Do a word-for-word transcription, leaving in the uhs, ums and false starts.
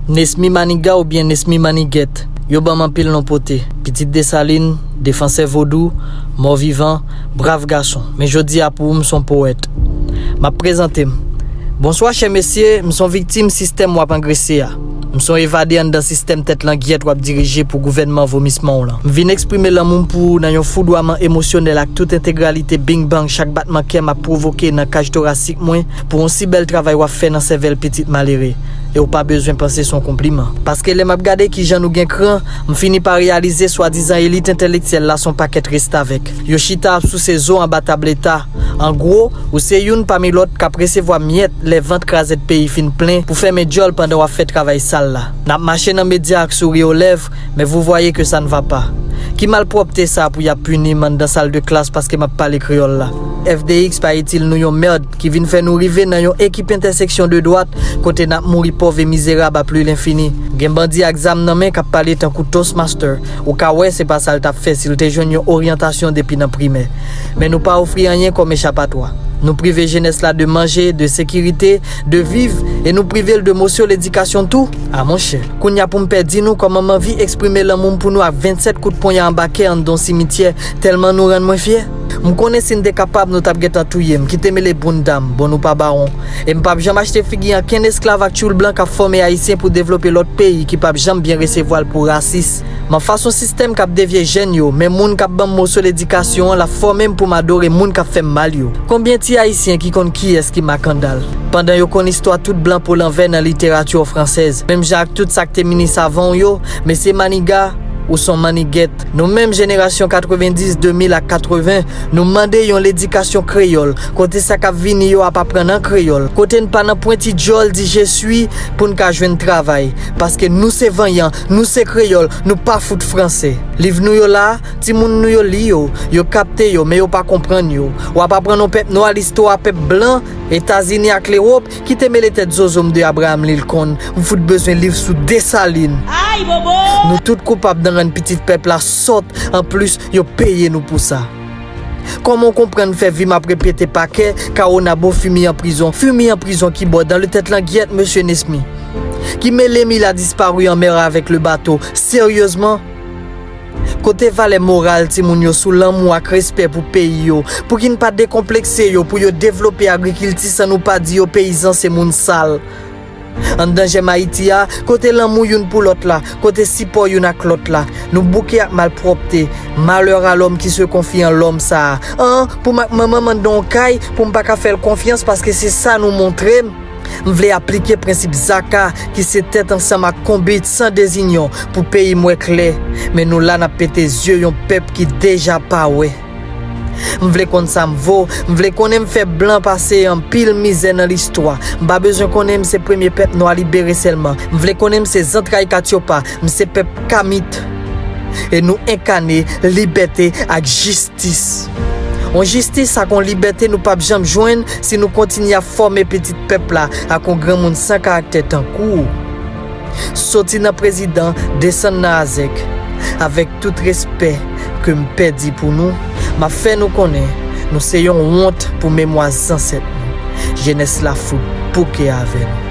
Nesmy Maniga oubyen Nesmy Manigèt, yo ban m anpil non pote. Pitit Desalin, defansè vodou, mò vivan, brav gason. Men jodi a pou ou m s on powèt. M ap prezante m. Bonswa chè mesye, m s on viktim sistèm w ap angrese a. M s on evade anndan sistèm tèt langyèt w ap dirije pou gouvènman vomisman w lan. M vin eksprime lanmou m pou ou nan yon foudwaman emosyonèl ak tout entegralite bing bang chak batman kè m ap pwovoke nan kaj torasik mwen pou yon si bèl travay w ap fè nan sèvèl pitit malere. E w pa bezwen panse s on konpliman. Paske lè m ap gade kijan nou gen kran, m fini pa reyalize swadizan elit entèlektyèl la s on pakèt restavèk. Yo chita ap souse zo anba tab leta. An gwo, ou se youn pami lòt k ap resevwa myèt lè vant krazèt peyi fin plen pou fèmen djòl pandan w ap fè travay sal la. N ap mache nan medya ak souri o lèv, men vous voyez que ça ne va pas. Ki malpwòpte sa pou y ap pini m anndan sal de klas paske m ap pale kreyòl la? F D X pa itil nou yon mèd ki vin fè nou rive nan yon ekip entèseksyon de dwat kote n ap mouri pòv e mizerab a pli lenfini. Gen bandi ak zam nan men k ap pale tankou Toastmaster. Ou ka wè se pa sa l t ap fè si l te jwenn yon oryantasyon depi nan primè. Men nou pa ofri anyen kòm echapatwa. Nou prive jenès la de manje, de sekirite, de viv, e nou prive l de mosyo ledikasyon tou. A monchè, kounye a pou m pèdi nou kòman m anvi eksprime lanmou m pou nou ak vennsèt kout ponya anba kè anndan yon simityè, tèlman nou rann mwen fyè. M konnen si n te kapab, nou t ap gentan touye m, kite mele bounda m, bon nou pa bawon. E m p ap janm achte figi ankenn esklav ak tchoul blan k ap fòme Ayisyen pou devlope lòt peyi ki p ap janm byen resevwa l pou rasis. M anfas yon sistèm k ap devye jèn yo, men moun k ap ban m moso ledikasyon an, l ap fòme m pou m adore moun k ap fè m mal yo. Konbyen ti Ayisyen ki konn kiyès ki Makandal? Pandan yo konn istwa tout blan po lanvè nan literati fransèz, menm jan ak tout sa k te minis avan w yo, mesye Maniga, ou s on manigèt. Nou menm jenerasyon katrevenndis, de mil ak katreven, nou mande yon ledikasyon kreyòl, kote sa k ap vini yo ap aprann an kreyòl, kote n pa nan pwenti djòl di je suis pou n ka jwenn travay, paske nou se vanyan, nou se kreyòl, nou pa fout fransè. Liv nou yo la, timoun nou yo li yo, yo kapte yo, men yo pa konprann yo. W ap aprann yon pèp nwa listwa pèp blan, Etazini ak Lewòp, kite mele tèt zozo m de Abraham Lincoln, m fout bezwen liv sou Desalin. Ay, bobo! Nou tout koupab nan rann pitit pèp la sòt, anplis, yo peye nou pou sa. Kòman w konprann fè vi m ap repete pa kè, Kawonabo fimi an prizon, fimi an prizon ki bò dan le tèt langyèt mesye Nesmy? Ki mele m il a disparu an mè avèk le bato, seryezman? Kote valè moral timoun yo sou lanmou ak respè pou peyi yo? Pouki n pa dekonplekse yo pou yo devlope agrikilti san nou pa di yo peyizan se moun sal? Anndan jèm Ayiti a, kote lanmou youn pou lòt la, kote sipò youn ak lòt la? Nou bouke ak malpwòpte, malheur à l'homme qui se confie en l'homme sa a. An, pou m ak manman m anndan yon kay, pou m pa ka fè l konfyans paske se sa nou montre m? M vle aplike prensip Zaka, ki se tèt ansanm ak konbit san dezinyon, pou peyi m wè klè. Men nou la n ap pete zye yon pèp ki deja pa wè. M vle konn sa m vo, m vle konnen m fè blan pase anpil mizè nan listwa. M pa bezwen konnen m se premye pèp nwa libere sèlman. M vle konnen m se zantray Katyopa, m se pèp Kamit. E nou enkane libète ak jistis. Yon jistis ak yon libète nou p ap janm jwenn si nou kontinye ap fòme pitit pèp la ak yon granmoun san karaktè tankou w. Soti nan prezidan, desann nan azèk. Avèk tout respè ke m pèdi pou nou, m ap fè nou konnen nou se yon wont pou memwa zansèt nou. Jenès la fout bouke avè nou.